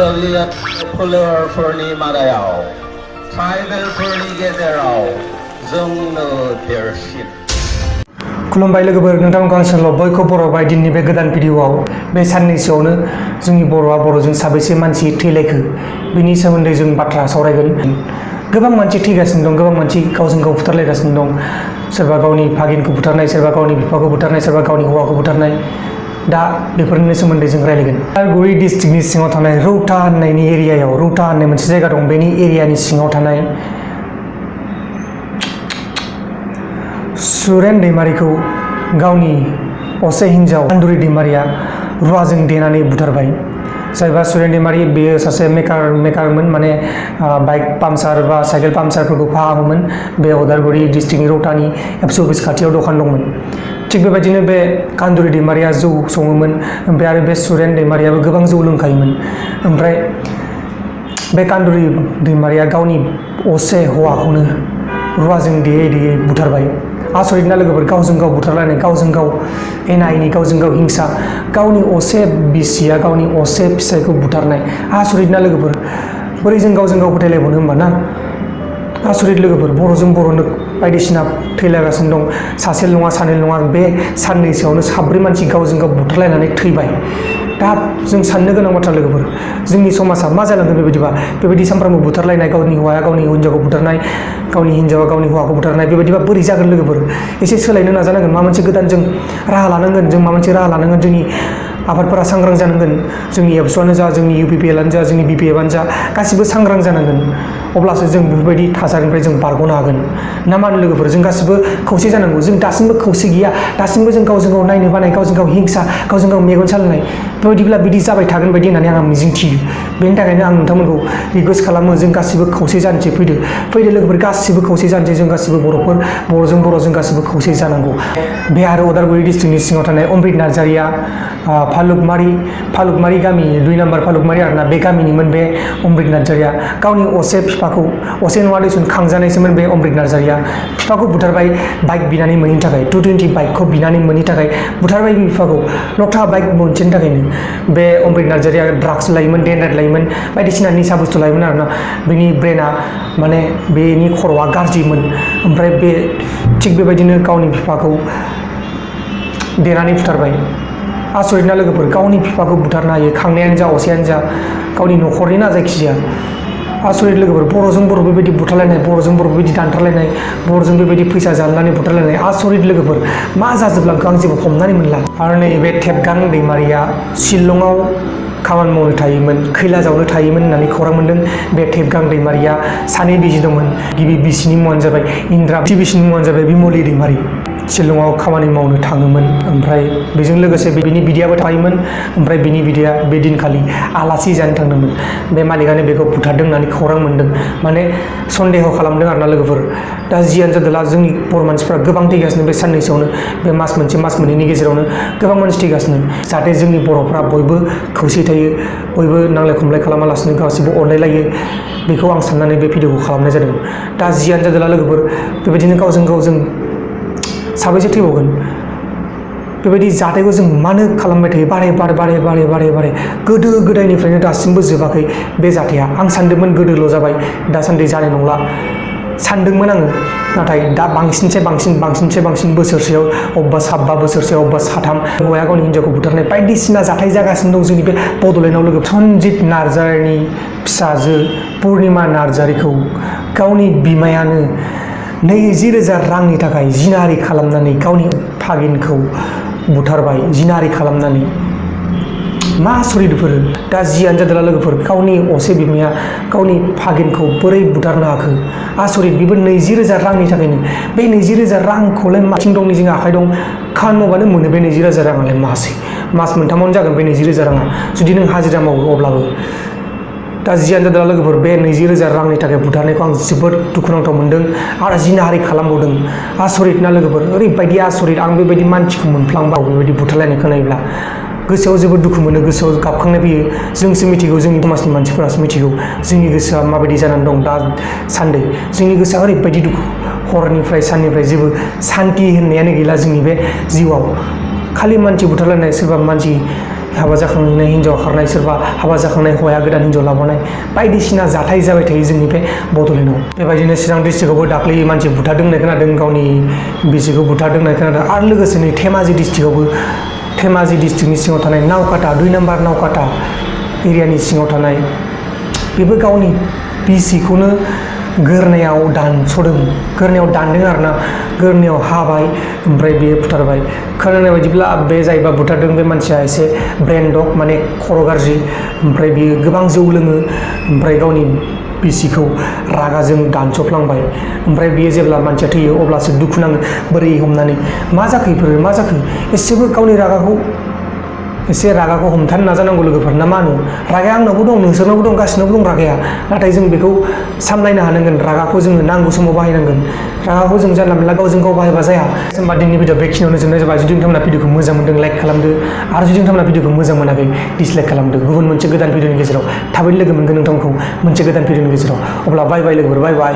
सोलियत फोलेरफोरनि मादायाव ट्राइबेलफोरनि गेजेराव जोंनो देरसिन। खुलुमबाय लोगोफोर, नोंथांमोनखौ आं सोंल' बयखौ बर' बाय दिननि बे गोदान भिडिअ'आव बे साननैसोआवनो जोंनि बर'आ बर'जों साबेसे मानसि थैलायखो बिनि सोमोन्दै जों बाथ्रा सावरायगोन। गोबां मानसि थैगासिनो दं, गोबां मानसि गावजों गाव बुथारलायगासिनो दं। सोरबा गावनि भागिनखौ बुथारनाय, सोरबा गावनि बिफाखौ बुथारनाय, सोरबा गावनि हौवाखौ बुथारनाय। दा बेफोरनि सोमोन्दै जों रायलायगोन। उदालगुरि डिस्ट्रिक्टनि सिङाव थानाय रौता होननायनि एरियायाव, रौता होननाय मोनसे जायगा दं, बेनि एरियानि सिङाव थानाय सुरेन दैमारिखौ गावनि असे हिन्जाव कान्दुरि दैमारिया रुवाजों देनानै बुथारबाय। जायबा सुरेन दैमारि, बेयो सासे मेकारमोन, माने बाइक पाम्पसार बा साइकेल पाम्पसारफोरखौ फाहामोमोन। बे उदालगुरि डिस्ट्रिक्टनि रौतानि एबसु अफिस खाथियाव दखान दंमोन। थिग बेबायदिनो बे कान्दुरि दैमारिया जौ सङोमोन, ओमफ्राय आरो बे सुरेन दैमारियाबो गोबां जौ लोंखायोमोन। ओमफ्राय बे कान्दुरि दैमारिया गावनि असे हौवाखौनो रुवाजों देयै देयै बुथारबाय। आसरित ना लोगोफोर, गावजों गाव बुथारलायनाय, गावजों गाव एना एनि, गावजों गाव हिंसा, गावनि असे बिसिया गावनि असे फिसायखौ बुथारनाय। आसरित ना लोगोफोर, बोरै जों गावजों गाव फोथायलायबावनो होमबा ना? आसरित लोगोफोर, बर'जों बर'नो बायदिसिना थैलागासिनो दं। सासेल' नङा, सानैल' नङा, बे साननैसोआवनो 4 मानसि गावजों गाव बुथारलायनानै थैबाय। दा जों साननो गोनां बाथ्रा लोगोफोर, जोंनि समाजा मा जालांगोन बेबायदिबा? बेबायदि सानफ्रामबो बुथारलायनाय, गावनि हौवाया गावनि हिन्जावखौ बुथारनाय, गावनि हिन्जावा गावनि हौवाखौ बुथारनाय, बेबायदिबा बोरै जागोन लोगोफोर? एसे सोलायनो नाजानांगोन, माबा मोनसे गोदान जों राहा लानांगोन। जों माबा मोनसे राहा लानांगोन। जोंनि आफादफोरा सांग्रां जानांगोन। जोंनि एबसुआनो जा, जोंनि UPPLआनो जा, जोंनि BPFआनो जा, गासिबो सांग्रां जानांगोन। अब्लासो जों बेफोरबायदि थासारिनिफ्राय जों बारग'नो हागोन। ना मा होनो लोगोफोर? जों गासिबो खौसे जानांगौ। जों दासिमबो खौसे गैया। दासिमबो जों गावजों गाव नायनो बानाय, गावजों गाव हिंसा, गावजों गाव मेगन सालायनाय, बेबायदिब्ला बिदि जाबाय थागोन बायदि होननानै आं मिजिंथियो। बेनि थाखायनो आं नोंथांमोनखौ रिकुवेस्ट खालामो, जों गासिबो खौसे जानोसै। फैदो लोगोफोर, गासिबो खौसे जानोसै। जों गासिबो बर'फोर, बर'जों बर' जों गासिबो खौसे जानांगौ। बे आरो उदालगुरि डिस्ट्रिक्टनि सिङाव थानाय अमृत नार्जारिया फालुकमारि गामि, 2 नाम्बार फालुकमारि आरोना, बे गामिनिमोन बे अमृत नार्जारिया। गावनि असे बिफाखौ, असे नङा दैसुन, खांजानायसोमोन बे अमृत नार्जारिया। बिफाखौ बुथारबाय बाइक बिनानै मोनैनि थाखाय, 220 बाइकखौ बिनानै मोनैनि थाखाय बुथारबाय बिफाखौ, लथा बाइक मोनसेनि थाखायनो। बे अमृत नार्जारिया ड्राग्स लायोमोन, डेनराइट लायोमोन, बायदिसिना निसा बुस्थु लायोमोन आरोना। बेनि ब्रेना, माने बेनि खर'आ गाज्रिमोन। ओमफ्राय बे थिग बेबायदिनो गावनि बिफाखौ देनानै बुथारबाय। आसरित ना लोगोफोर, गावनि बिफाखौ बुथारनो हायो, खांनायानो जा, असेयानो जा, गावनि न'खरनि ना जायखिजाया। आसरित लोगोफोर, बर'जों बर' बेबायदि बुथारलायनाय, बर'जों बर' बेबायदि दानथारलायनाय, बर'जों बेबायदि फैसा जानानै बुथारलायनाय। आसरित लोगोफोर, मा जाजोबलांखो आं जेबो हमनानै मोनला। आरो नैबे थेबगां दैमारिया शिलंआव खामानि मावनो थायोमोन, खैला जावनो थायोमोन होननानै खौरां मोन्दों। बे थेबगां दैमारिया 2 बिसि दंमोन। गिबि बिसिनि मुङानो जाबाय इन्द्रा, बिसिनि मुङानो जाबाय बिमलि दैमारि। शिलंआव खामानि मावनो थाङोमोन। ओमफ्राय बेजों लोगोसे बिनि बिदायाबो थायोमोन। ओमफ्राय बिनि बिदाया बे दिनखालि आलासि जानो थांदोंमोन। बे मालिकानो बेखौ बुथारदों होननानै खौरां मोन्दों, माने सन्देह खालामदों आरोना लोगोफोर। दा जियानो जादोला, जोंनि बर' मानसिफ्रा गोबां थैगासिनो बे साननैसोआवनो, बे मास मोनसे मास मोननैनि गेजेरावनो गोबां मानसि थैगासिनो। जाहाथे जोंनि बर'फ्रा बयबो खौसे थायो, बयबो नांलाय खमलाय खालामालासिनो गासिबो अनलायलायो, बेखौ आं साननानै बे भिडिअखौ खालामनाय जादों। दा जियानो जादोला लोगोफोर, बेबायदिनो गावजों गाव जों साबैसे थैबावगोन? बेबायदि जाथायखौ जों मानो खालामबाय थायो बारे? गोदो गोदायनिफ्रायनो दासिमबो जोबाखै बे जाथाया। आं सानदोंमोन गोदोल' जाबाय, दासान्दि जानाय नंला सानदोंमोन आङो। नाथाय दा बांसिननिफ्राय बांसिन बोसोरसेयाव अबेबा 7 बोसोरसेयाव, अबेबा 3, हौवाया गावनि हिन्जावखौ बुथारनाय, बायदिसिना जाथाय जागासिनो दं जोंनि बे बड'लेण्डआव लोगो। सनजित नार्जारिनि फिसाजो पुर्निमा नार्जारिखौ गावनि बिमायानो 20,000 रांनि थाखाय जिनाहारि खालामनानै गावनि भागिनखौ बुथारबाय, जिनाहारि खालामनानै। मा आसरित बेफोरो? दा जियानो जादोला लोगोफोर, गावनि असे बिमाया गावनि भागिनखौ बोरै बुथारनो हाखो? आसरित, बेबो 20,000 रांनि थाखायनो। बे 20,000 रांखौलाय माथिं दं? जोंहा आखाइ दं, खामानि मावबानो मोनो बे 20,000 राङालाय। मास मोनथामावनो जागोन बे 20,000 राङा, जुदि नों हाजिरा मावो अब्लाबो। दा जियानो जादोला लोगोफोर, बे 20,000 रांनि थाखाय बुथारनायखौ आं जोबोद दुखुनांथाव मोनदों। आरो जिनाहारि खालामबावदों। आसरित ना लोगोफोर, ओरैबायदि आसरित। आं बेबायदि मानसिखौ मोनफ्लांबा बेबायदि बुथारलायनाय खोनायोब्ला गोसोआव जोबोद दुखु मोनो, गोसोआव गाबखांनाय फैयो। जोंसो मिथिगौ, जोंनि समाजनि मानसिफोरासो मिथिगौ जोंनि गोसोआ माबायदि जानानै दं दा सान्दै। जोंनि गोसोआ ओरैबायदि दुखु, हरनिफ्राय साननिफ्राय जेबो सान्थि होननायानो गैला जोंनि बे जिउआव। खालि मानसि बुथारलायनाय, सोरबा मानसि हाबा जाखांनाय हिन्जाव खारनाय सोरबा हाबा जाखांनाय हौवाया गोदान हिन्जाव लाबोनाय बायदिसिना जाथाय जाबाय थायो जोंनि बे बड'लेण्डआव। बेबायदिनो चिरां डिस्ट्रिक्टआवबो दाख्लै मानसि बुथारदों होननाय खोनादों, गावनि बिसिखौ बुथारदों होननाय खोनादों। आरो लोगोसे नै धेमाजि डिस्ट्रिक्टआवबो, धेमाजि डिस्ट्रिक्टनि सिङाव थानाय नावकाटा 2 नाम्बार नावकाटा एरियानि सिङाव थानाय बेबो गावनि बिसिखौनो गोरनायाव दानस'दों, गोरनायाव दानदों आरोना, गोरनायाव हाबाय ओमफ्राय बेयो बुथारबाय। खोनानाय बायदिब्ला बे जायबा बुथारदों बे मानसिया एसे ब्रेन डग, माने खर' गाज्रि, ओमफ्राय बियो गोबां जौ लोङो, ओमफ्राय गावनि बिसिखौ रागाजों दानस'फ्लांबाय। ओमफ्राय बियो जेब्ला मानसिया थैयो अब्लासो दुखु नाङो, बोरै हमनानै मा जाखो बेफोरो, मा जाखो, एसेबो गावनि रागाखौ हमथानो नाजानांगौ लोगोफोर, ना मा होनो? रागाया आंनावबो दं, नोंसोरनावबो दं, गासिनावबो दं रागाया, नाथाय जों बेखौ सामलायनो हानांगोन। रागाखौ जोङो नांगौ समाव बाहायनांगोन, रागाखौ जों जानला मोनला गावजों गाव बाहायबा जाया। होमबा दिनैनि भिडिअ बेखिनियावनो जोबनाय जाबाय। जुदि नोंथांमोना भिडिअखौ मोजां मोनदों लाइक खालामदो, आरो जुदि नोंथांमोना भिडिअखौ मोजां मोनाखै डिसलाइक खालामदो। गुबुन मोनसे गोदान भिडिअनि गेजेराव थाबैनो लोगो मोनगोन नोंथांमोनखौ मोनसे गोदान भिडिअनि गेजेराव। अब्ला बाय बाय लोगोफोर, बाय बाय।